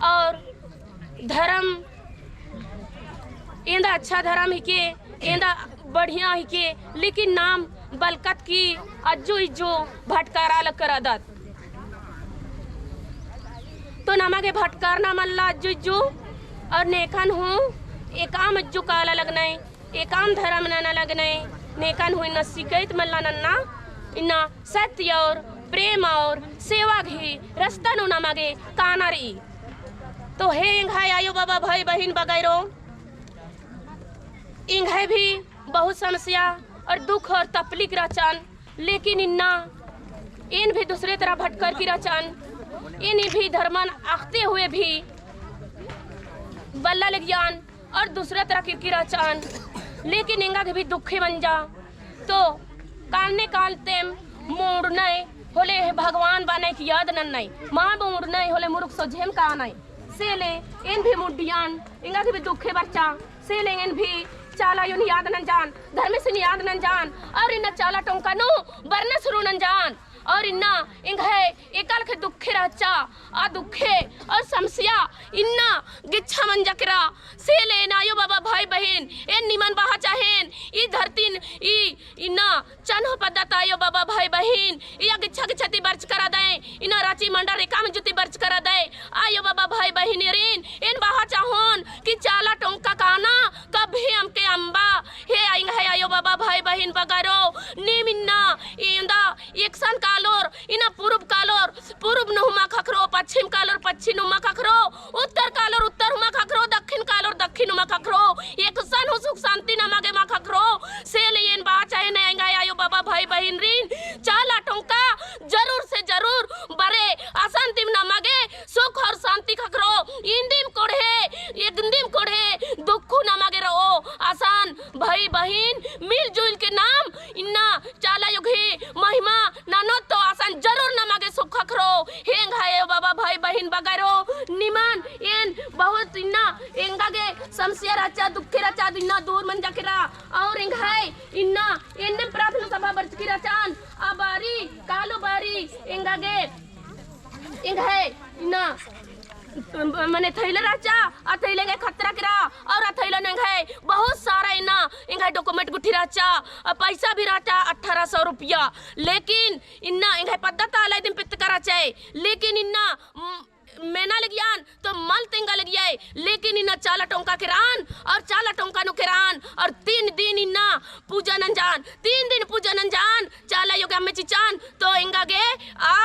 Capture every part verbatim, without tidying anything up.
और धरम एन्दा अच्छा धरम हिके, एन्दा बढ़िया हिके, लेकिन नाम बलकत की अज्जु इज्जु भटकारा लग करदत। तो नमा गे भटकारना मल्ला अज्जु इज्जु, और नेकन हूँ एकाम अज्जु काला लगनय, एकाम धरम नना लगनय, नेकन हूँ इन्ना सिकैत मल्ला नन्ना, इन्ना सत्य और प्रेम और सेवा गही रस्ता नू नमा गे काना रई। तो हे एंग्है आयो बाबा भाई बहिन बगैरो, एंग्है भी बहुत समस्या और दुख और तकलीफ रहचन, लेकिन इन्ना एन भी दूसरे तरह भटकर की रहचन, एन भी धर्मन अख़ते हुए भी बल्ला लगियन और दूसरे तरह की, की रहचन, लेकिन एंगा गे भी दुखे मंजा। तो कालने कालतेम मुड़नय होले भगवान बानय की याद नन्नय, माँ मुड़नय होले मुरुख सोझेम कानय। से ले एन भी मुड़ियन, एंगा गे भी दुखे बरचा। से ले एन भी चाला आयोन याद नंजान, धर्मेसिन याद नंजान, और इन्ना चाला टोंका नू बरना शुरू नंजान, और इन्ना एंग्है एकालखे दुखे रहचा, आ दुखे और समस्या इन्ना गिच्छा मंजा केरा। से ले एन आयो बाबा भाई बहिन, एन निमन बआ चाहेन, ई धरतीन, ई इन्ना चन्हो पद्दा ता आयो बाबा भाई बहिन, इया गिच्छा गिच्छा ती बरचका रअदय, इन्ना राची मंडल एकाम अज्जु ती बरचका रअदय। आयो बाबा भाई बहिन ईरिन, एन बआ चाहोन कि चाला टोंका काना कभी अमके अम्बा। हे एंग्है आयो बाबा भाई बहिन बगरो, नीम इन्ना एन्दा एकसन कालोर, इन्ना पूरब कालोर, पूरब नू हुमा ख़क्खरो, पच्छिम कालोर, पच्छिम नू हुमा ख़क्खरो, उत्तर कालोर, उत्तर हुमा ख़क्खरो, दक्खिन कालोर, दक्खिन हुमा ख़क्खरो। एकसन हूँ सुख शांति नमा गे मा ख़क्खरो। से ले एन बआ चाहेन एंग्है आयो बाबा भाई बहिन ईरिन, चाला टोंका जरूर से जरूर बरे, असन दिम नमा गे सुख और शांति ख़क्खरो। इन्दिम कोड़हे, एकन्दिम कोड़हे दुखु नमा गे रओ। असन भाई बहिन मिलजुल के नाम इन्ना चाला आयो गही महिमा ननोत तो असन जरूर नमा गे सुख ख़क्खरो। हे एंग्है आयो बाबा भाई बहिन बगरो, निमन एन बहुत इन्ना एंगा गे समस्या रहचा, दुखे रहचा, इन्ना दूर मंजा केरा। और एंग्है इन्ना एन्ने प्रार्थना सभा बरचकी रहचन, आ बारी, कालो बारी, एंगा गे, एंग्है इन्ना मने थैला रहचा, आ थैला एंग्है खतरा केरा, और आ थैला नू एंग्है बहुत सारा इन्ना एंग्है document गुट्ठी रहचा, आ पैसा भी रहचा अठारह सौ रुपया। लेकिन इन्ना एंग्है पद्दा ता आलय दिम पित्तका रहचय, लेकिन इन्ना, म-, मेना लगियन तो मल तेंगा लगियय, लेकिन इन्ना चाला टोंका केरान, और चाला टोंका नू केरान, और तीन दिन इन्ना पूजा नंजान, तीन दिन पूजा नंजान, चाला आयो गे अम्म चिचान, तो एंगा गे आ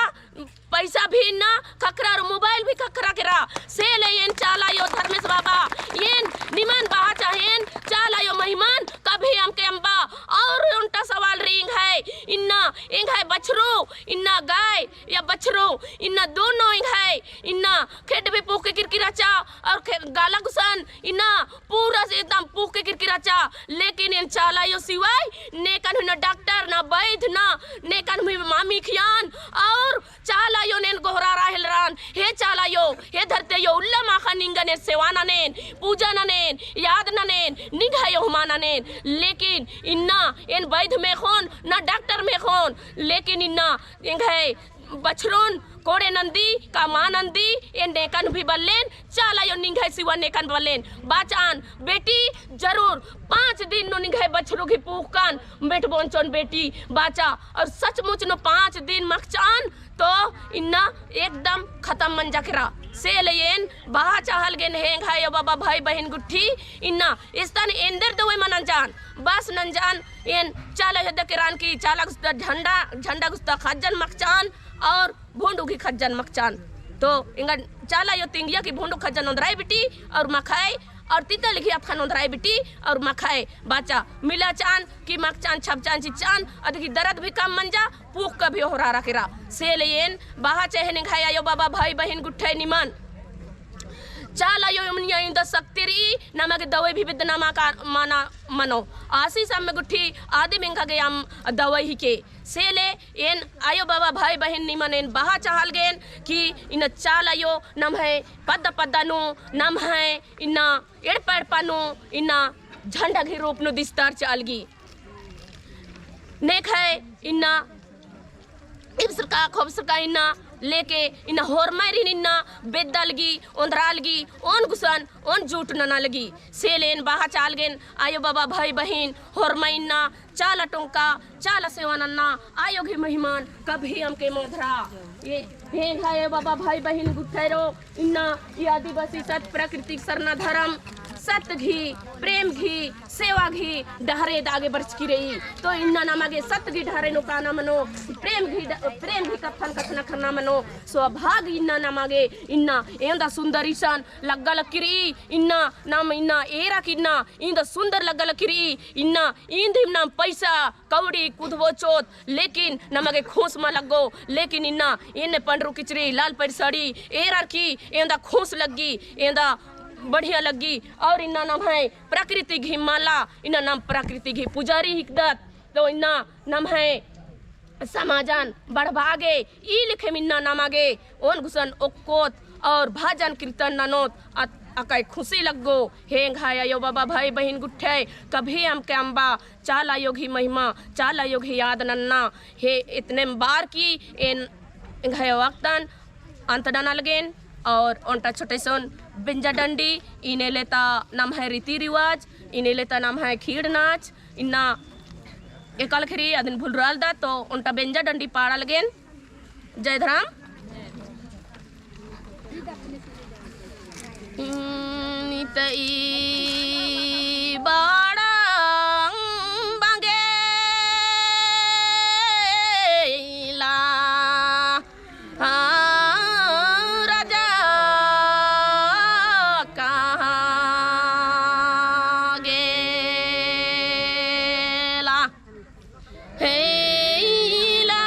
पैसा भी इन्ना ख़क्खरा और mobile भी ख़क्खरा केरा। से ले एन चाला आयो धर्मेस बाबा, एन निमन बआ चाहेन, चाला आयो महिमन कभी अमके अम्बा। और ओन्टा सवाल रई एंग्है, इन्ना एंग्है बछरू, इन्ना गाय या बछरू, इन्ना दोनों एंग्है, इन्ना खेड्ड भी पूख के किरकी रहचा और खे-, गाला गुसन, इन्ना पूरा से एकदम पूख के किरकी रहचा। लेकिन एन चाला आयो सिवाय नेकन हूँ ना doctor, ना वैद्य, ना नेकन हूँ मामी खियान, और चाला आयोन एन गोहरारा हेलरान, हे चाला आयो, हे धरती आयो, उल्ला माखा निंगन एन सेवा ननेन, पूजा ननेन, याद ननेन, निंग्है आयो हुमा ननेन। लेकिन इन्ना एन वैद्य मेखोन, ना doctor मेखोन, लेकिन इन्ना एंग्है बछरुन कोड़े नंदी का मा नंदी, एन नेकन भी बल्लेन, चाला आयो निंग्है सिवा नेकन बल्लेन। बाचान बेटी जरूर पाँच दिन नू निंग्है बछरू गही पूख कान, बेटबोन चोन बेटी बाचा। और सचमुच नू पाँच दिन मखचान तो इन्ना एकदम खतम मंजा केरा। से ले एन बआ चाहल गेन हे एंग्है आयो बाबा भाई बहिन गुट्ठी, इन्ना इस्तन एन्देर दवाई मा नंजान, बस नंजान एन चाला आयो दे केरान की चाला गुस्ता झंडा, झंडा गुस्ता खज्जन मखचान और भुंडू गही खज्जन मखचान। तो एंगा चाला आयो तिंगिया की भुंडू खज्जन ओन्द्राय बेटी और मखाय और तितल गही अतखन ओन्द्राय बेटी और मखाय। बाचा मिलाचान की मखचान, छबचान, चिच्चान, अदि गही दरद भी कम मंजा, पूख का भी ओहरारा केरा। से ले एन बआ चाहेन एंग्है आयो बाबा भाई बहिन गुट्ठै निमन। चाला आयो इमनिया इन्दा शक्ति रई, नमा गे दवाई भी बिद्दना मा का मना मनो। आसी सम्मे गुट्ठी आदिम एंगा गे अम्म दवाई हिके। से ले एन आयो बाबा भाई बहिन निमन एन बआ चाहल गेन कि इन्ना चाला आयो नम्है पद्दा पद्दा नू, नम्है इन्ना एड़पा एड़पा नू इन्ना झंडा गही रूप नू दिस्तार चालगी। नेखय इन्ना इबसरका खोबसरका इन्ना लेके इन्ना होरमारिन इन्ना बेद्दा लगी, ओन्द्रा लगी, ओन गुसन, ओन जूट नना लगी। से ले एन बआ चालगेन, आयो बाबा, भाई बहिन, होरमा इन्ना चाला टोंका, चाला सेवा नन्ना, आयो गही महिमान कभी अमके मोधरा। ये, हे, हे बाबा, भाई बहिन गुट्ठेरो, इन्ना ई आदिवासी सत प्राकृतिक सरना धरम, सत गही, प्रेम गही, सेवा गही डहरे द आगे बरचकी रई। तो इन्ना नमा गे सत गही डहरे नू काना मनो, प्रेम गही ड-, प्रेम गही कत्थन कछनखरना खरना मनो। सौभाग इन्ना नमा गे, इन्ना एवंदा सुंदर इसन लग्गा लगी रई, इन्ना नाम इन्ना एरा की इन्ना, इन्दा सुंदर लग्गा लगी रई, इन्ना इन्दिम नाम पैसा, कौड़ी कुदबो चोत, लेकिन नमा गे खुस मा लग्गो। लेकिन इन्ना एन्ने पंडरू किचरी, लाल परी साड़ी एरर की एन्दा खुस लग्गी, एन्दा बढ़िया लग्गी। और इन्ना नम्है प्रकृति गही माला, इन्ना नाम प्रकृति गही पुजारी हिकदत। तो इन्ना नम्है समाजन बढ़बआ गे ई लेखेम इन्ना नमा गे ओन गुसन ओक्कोत और भजन कीर्तन ननोत अत-, अकय खुसी लग्गो। हे एंग्है आयो बाबा भाई बहिन गुट्ठे, कभी अमके अम्बा चाला आयो गही महिमा, चाला आयो गही याद नन्ना। हे इतनेम बअर की एन एंग्है वक्तन अंत नना लगेन और ओन्टा छोटे सोन बेंजा डंडी, इन्ने लेता नम्है रीति रिवाज, इन्ने लेता नम्है खीड़ नाच, इन्ना एकालख रई अदिन भुलरालदत तो ओन्टा बेंजा डंडी पाड़ा लगेन। जय धरम। नितई बाड़ांग बंगेला। हाँ, राजा कहाँ गेला? हेला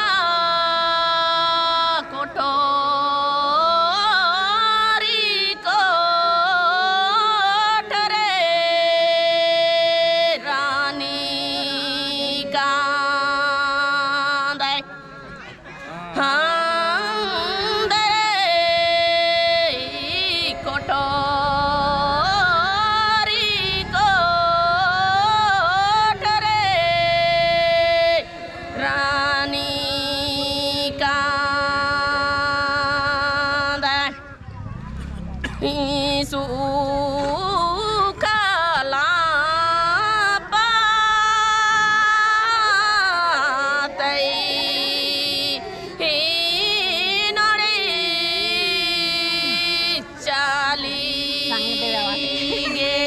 कोठरी कोठरे रानी कांदय। हांदरे कोठरी कोठरे रानी कांदय। ईसु काला पातई ही नोड़ी चाली गे।